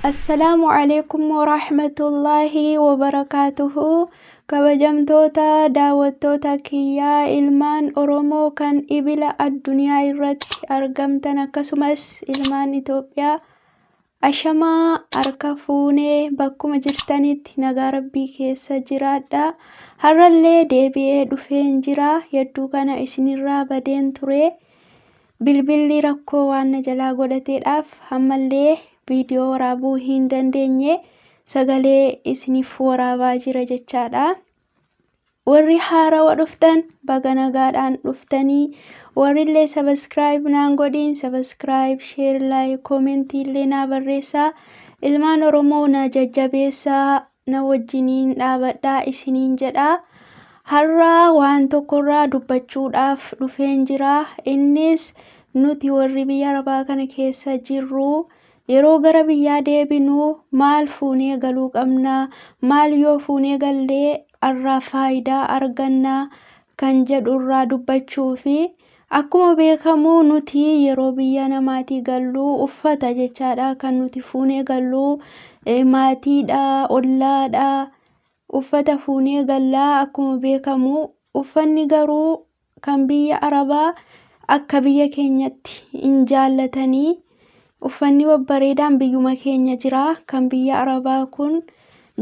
Assalaamu alaikum warahmatullaahi wabarakaatuhu. Kabajamtoota daawwattoota kiyyaa, ilmaan Oromoo kan ibila addunyaa irratti argamtan, akkasumas ilmaan Itoophiyaa, ashamaa harka fuunee, bakkuma jirtanitti nagaa rabbii keessa jiraadha. Har'allee deebi'ee dhufeen jira. Hedduu kana isinirraa badeen ture. Bilbilli rakkoo waan na jalaa godhateedhaaf ammallee viidiyoo waraabuu hin dandeenye, sagalee isiniif waraabaa jira jechaadha. Warri haarawa dhuftan baga nagaadhaan dhuftanii, warrillee subscribe naan godhiin subscribe, share, like, commentii illee naa barreessaa. Ilmaan Oromoo na jajjabeessaa, na wajjiniin dhaabadhaa isiniin jedha. Har'a waan tokkorraa dubbachuudhaaf dhufeen jira. Innis nuti warri biyya Arabaa kana keessa jirru yeroo gara biyyaa deebinu maal fuunee galuu qabna, maal yoo fuunee gallee irraa faayidaa arganna kan jedhurraa dubbachuu fi akkuma beekamu nuti yeroo biyya namaatii gallu uffata jechaadha kan nuti fuunee gallu. Maatiidha, ollaadha, uffata fuunee gallaa. Akkuma beekamu uffanni garuu kan biyya Arabaa akka biyya keenyatti hin jaallatanii. Uffanni babbareedaan biyyuma keenya jira. Kan biyya Arabaa kun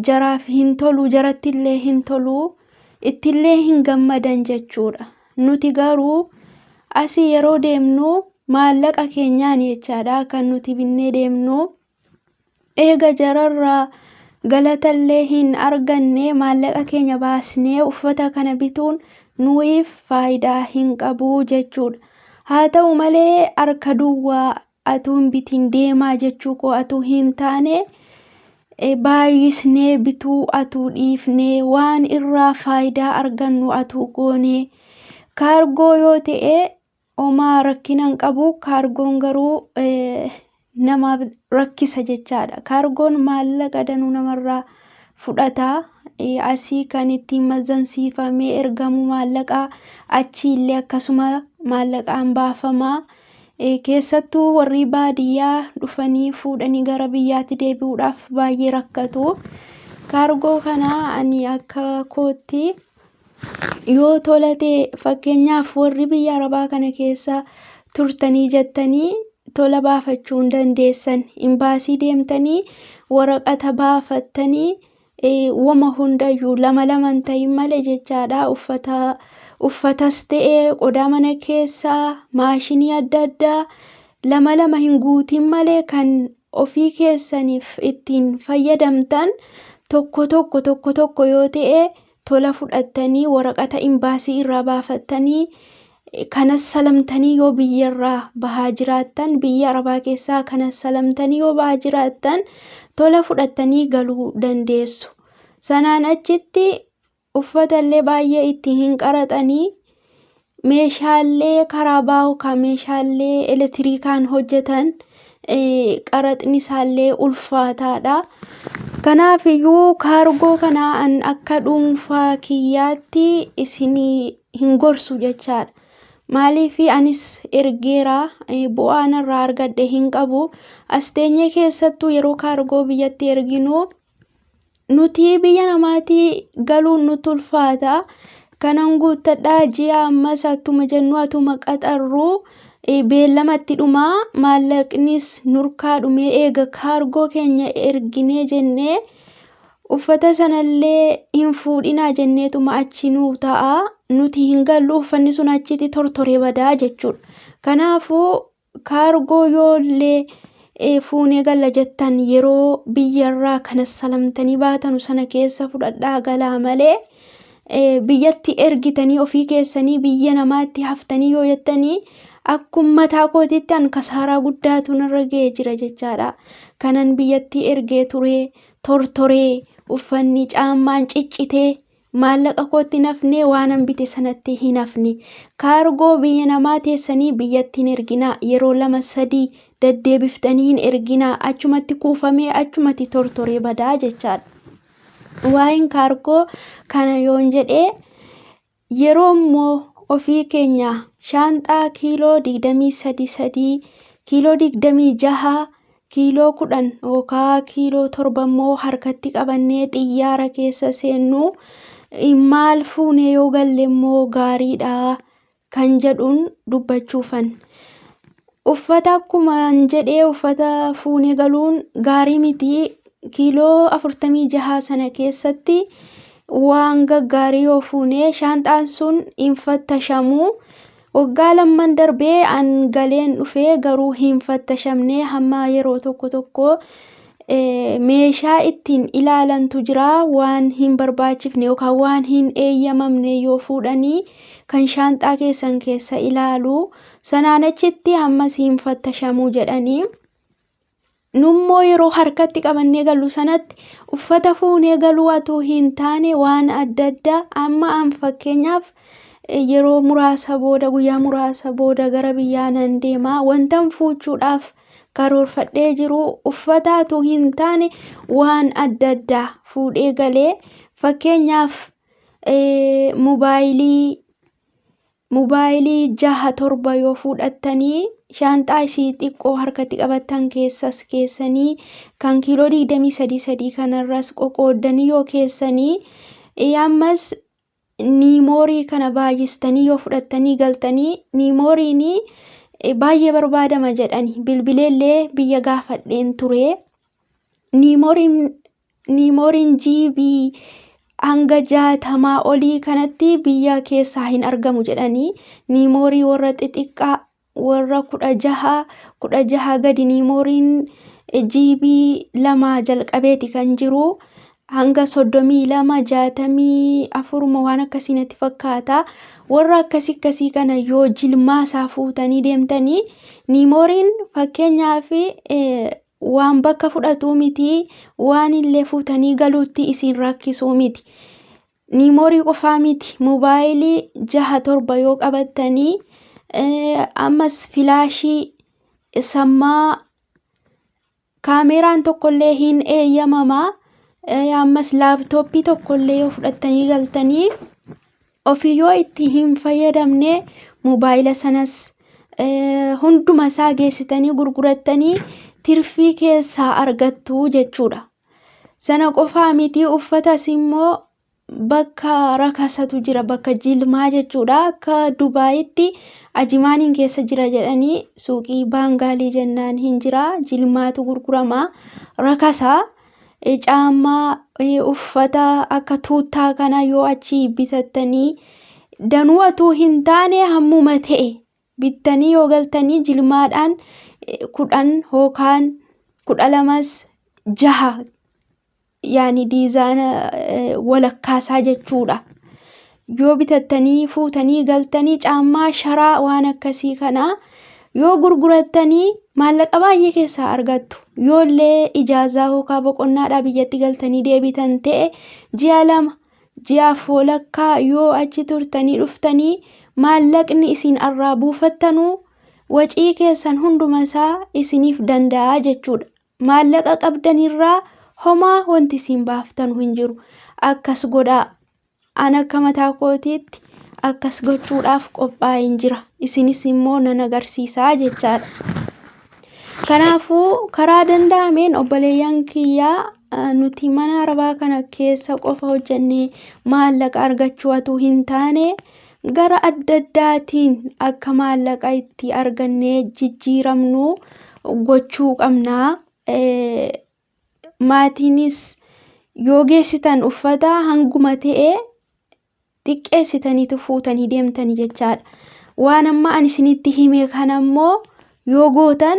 jaraaf hin tolu, jarattillee hin tolu, ittillee hin gammadan jechuudha. Nuti garuu asii yeroo deemnu maallaqa keenyaan jechaadha kan nuti binnee deemnu. Eega jararraa galatallee hin arganne, maallaqa keenya baasnee uffata kana bituun nuyiif faayidaa hin qabu jechuudha. Haa ta'u malee harka duwwaa atuu hin bitiin deemaa jechuu koo atuu hin taane, baay'isnee bituu atuu dhiifnee waan irraa faayidaa argannu atuu goonee, kaargoo yoo ta'e homaa rakkina hin qabu. Kaargoon garuu namaaf rakkisa jechaadha. Kaargoon maallaqa danuu namarraa fudhata. Asii kan ittiin maxxansiifamee ergamu maallaqa, achii illee akkasuma maallaqaan baafama. Keessattuu warri baadiyyaa dhufanii fuudhanii gara biyyaatti deebi'uudhaaf baay'ee rakkatu. Kaargoo kana ani akka kootti yoo tola ta'e, fakkeenyaaf warri biyya Arabaa kana keessa turtanii jettanii tola baafachuu hin dandeessan. Imbaasii deemtanii waraqata baafattanii wama hundayyuu lama lama hin ta'in malee jechaadha. Uffata uffatas ta'e, qodaa mana keessaa, maashinii adda addaa lama lama hin guutin malee, kan ofii keessaniif ittiin fayyadamtan tokko tokko tokko tokko yoo ta'e tola fudhattanii, waraqata imbaasii irraa baafattanii, kanas salamtanii yoo biyyarraa bahaa jiraattan, biyya Arabaa keessaa kanas salamtanii yoo bahaa jiraattan, tola fudhattanii galuu dandeessu. Sanaan achitti uffata illee baay'ee itti hin qaraxanii. Meeshaalee karaa baa'u kan meeshaalee elektiriikaan hojjetan qaraxni isaallee ulfaataadha. Kanaafiyyuu kaargoo kana an akka dhuunfaa kiyyaatti isinii hin gorsu jechaadha. Maaliif, anis ergeera, bu'aa narraa argadhe hin qabu. As teenyee keessattuu yeroo kaargoo biyyatti erginu nuti biyya namaatii galuun nutti ulfaata. Kanan guuttadhaa ji'a ammas attuma jennu atuma qaxarru beellamatti dhumaa, maallaqnis nurkaa dhumee, eega kaargoo keenya erginee jennee uffata sanallee hin fuudhinaa jenneetuma achi nuu ta'a. Nuti hin gallu, uffanni sun achitti tortoree badaa jechuudha. Kanaafuu kaargoo yoollee fuunee galla jettan, yeroo biyyarraa kana salamtanii baatanu sana keessa fudhadhaa galaa malee, biyyatti ergitanii ofii keessanii biyya namaatti haftanii yoo jettanii, akkuma mataa kootiitti an kasaaraa guddaatu narra ga'ee jira jechaadha. Kanan biyyatti ergee ture tortoree, uffanni caammaan ciccitee, maallaqa kootti nafnee, waanan bite sanatti hin hafne. Kaargoo biyya namaa teessanii biyyatti hin erginaa. Yeroo lama sadii deddeebiftanii hin erginaa. Achumatti kuufamee achumatti tortoree badaa jechaadha. Waa'een kaargoo kana yoon jedhee, yeroo immoo ofii keenya shaanxaa kiiloo 23 3, kiiloo 26 kiiloo 10 yookaan kiiloo 7 immoo harkatti qabannee xiyyaara keessa seennu maal fuunee yoo galle immoo gaariidha kan jedhuun dubbachuufan. Uffata akkumaan jedhee uffata fuunee galuun gaarii miti. Kiiloo 46 sana keessatti waan gaggaarii yoo fuunee shaanxaan sun hin fattashamu. Waggaa lamman darbee an galeen dhufee garuu hin fattashamne. Hamma yeroo tokko tokko meeshaa ittiin ilaalantu jira, waan hin barbaachifne yookaan waan hin eeyyamamne yoo fuudhanii kan shaanxaa keessan keessa ilaalu, sanaan achitti ammas hin fattashamuu jedhanii. Nummoo yeroo harkatti qabannee gallu sanatti uffata fuunee galuu otoo hin taane waan adda addaa amma an fakkeenyaaf yeroo muraasa booda, guyyaa muraasa booda gara biyyaa nan deema. Wantan fuuchuudhaaf karoorfadhee jiru uffata otoo hin taane waan adda addaa fuudhee galee, fakkeenyaaf mobaayilii 6 7 yoo fuudhattanii shaanxaa isii xiqqoo harkatti qabattan keessas keessanii kan kiiloo 23 kanarras qoqooddanii yoo keessanii, ammas niimoorii kana baay'istanii yoo fudhattanii galtanii, niimooriin baay'ee barbaadama jedhani. Bilbileellee biyya gaafadheen ture. Niimooriin GB hanga 60 olii kanatti biyya keessaa hin argamu jedhanii. Niimoorii warra xixiqqaa warra 16 16 gadi niimooriin GB 2 jalqabeeti kan jiru. Hanga 32 64 waan akkasii natti fakkaata. Warra akkasii akkasii kana yoo jilmaa isaa fuutanii deemtanii, niimooriin fakkeenyaaf waan bakka fudhatuu miti, waan illee fuutanii galuutti isin rakkisuu miti. Niimoorii qofaa miti, mobaayilii 6 7 yoo qabattanii, ammas filaashii sammaa kaameraan tokkollee hin eeyyamamaa. Ammas laaptooppii tokkollee yoo fudhattanii galtanii ofii yoo itti hin fayyadamne, mobaayila sanas hunduma isaa geessitanii gurgurattanii tirfii keessaa argattu jechuudha. Sana qofaa miti, uffatas immoo bakka rakasatu jira, bakka jilmaa jechuudha. Akka Dubaayitti Ajimaaniin keessa jira jedhanii, suuqii Baangaalii jennaan hin jira, jilmaatu gurgurama, rakasa. Caammaa, uffata akka tuuttaa kana yoo achii bitattanii, danuu otuu hin taane hammuma ta'e bittanii yoo galtanii, jilmaadhaan 10 yookaan 12s 6, yaani diizaana walakkaasaa jechuudha. Yoo bitattanii fuutanii galtanii, caammaa sharaa waan akkasii kana yoo gurgurattanii maallaqa baay'ee keessaa argattu. Yoo illee ijaazaa yookaan boqonnaadhaa biyyatti galtanii deebitan ta'e, ji'a 2 ji'aaf walakkaa yoo achi turtanii dhuftanii, maallaqni isin irraa buufattanuu wacii keessan hunduma isaa isiniif danda'a jechuudha. Maallaqa qabdanirraa homaa wanti isin baaftanu hin jiru. Akkas godhaa. An akka mataa kootiitti akkas gochuudhaaf qophaa'een jira. Isinis immoo nan agarsiisaa jechaadha. Kanaafuu karaa danda'ameen obboleeyyan kiyyaa, nuti mana arabaa kana keessa qofa hojjennee maallaqa argachuu otoo hin taane, gara adda addaatiin akka maallaqa itti argannee jijjiiramnu gochuu qabna. Maatiinis yoo geessitan uffata hanguma ta'e xiqqeessitaniitu fuutanii deemtanii jechaadha. Waan amma ani isinitti hime kana immoo yoo gootan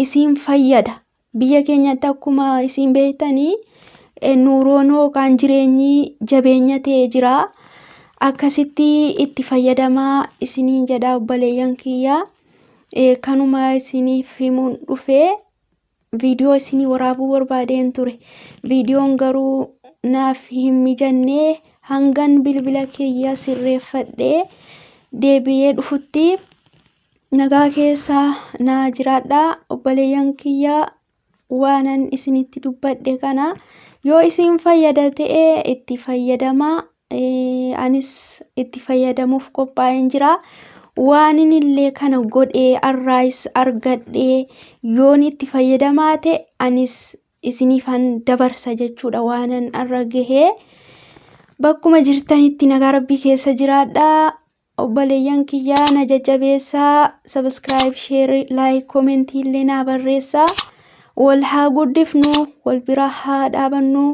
isin fayyada. Biyya keenyatti akkuma isin beektanii nuuroon yookaan jireenyi jabeenya ta'e jira. Akkasitti itti fayyadamaa isiniin jedha obboleeyyan kiyyaa. Kanuma isiniif himuun dhufee viidiyoo isinii waraabuu barbaadeen ture. Viidiyoon garuu naaf hin mijannee, hangan bilbila kiyya sirreeffadhee deebi'ee dhufutti nagaa keessa naa jiraadhaa obboleeyyan kiyyaa. Waanan isinitti dubbadhe kana yoo isin fayyada ta'e itti fayyadamaa. Anis itti fayyadamuuf qophaa'een jira. Waanin illee kana godhee arraayis argadhee yoon itti fayyadamaa ta'e anis isiniifan dabarsa jechuudha waanan arra gahee. Bakkuma jirtanitti nagaa rabbii keessa jiraadhaa. Obboleeyyan kiyyaa na jajjabeessaa. Subscribe, share, like, comment illee naa barreessaa. Wal haa guddifnu, wal bira haa dhaabannu.